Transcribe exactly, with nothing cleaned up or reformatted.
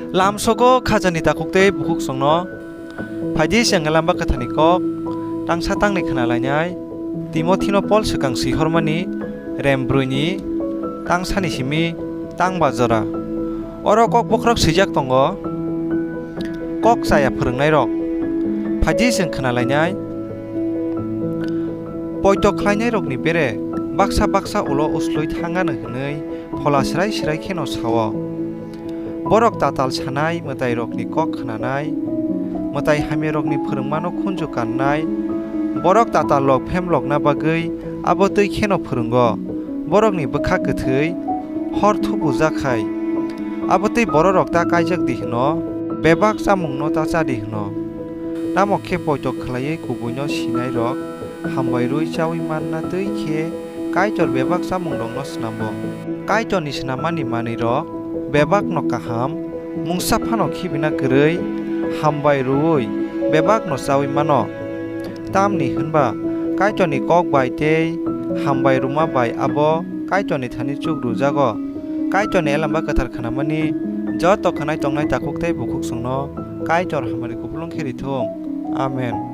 Lamsogo khajani takhuk tei bukhuksongno phaidi chwng Lamba Kwtharni kok tangsa tangni khna lainai. Timothino Pol swkang swi hormani rem brwi ni tangsani simi tangba jora. Oro kok bokhorok swijak tongo, kok chaya phwrwngnairok. Phaidi chwng khna lainai. Poito khlainairokni bere baksa baksa ulo uslui thangano hwnwi phola srai srai kheno sao. Borok tatal sanai, mwtairokni kok khnanai, mwtai hamyarokni phwrwngmano khunju kannai, borok tatallok phemlokna bagwi abo twi kheno phwrwngo. Borokni bwkha kwthwi hor thubujak khai, abo twi bororok ta kaijak di hwno, bebak chamungno ta cha di hwno. Tamo khe poito khlaiwi kubuino sinairok hambai rwi chaui manna twi khe Kaitor bebak chamungrokno snamgo. Kaitorni snammani manwirok bebakno kaham, mungsa phano khibina kwrwi, hambai rwui bebakno chaui mano. Tamni hwnba Kaitorni kok bai tei hambai rwma bai abo Kaitorni thani chuk rwjago. Kaitorni Lamba Kwthar khnamani joto khwnai tongnai takhuk tei bukhuksongno Kaitor hamari kupulung khe rithung. Amen.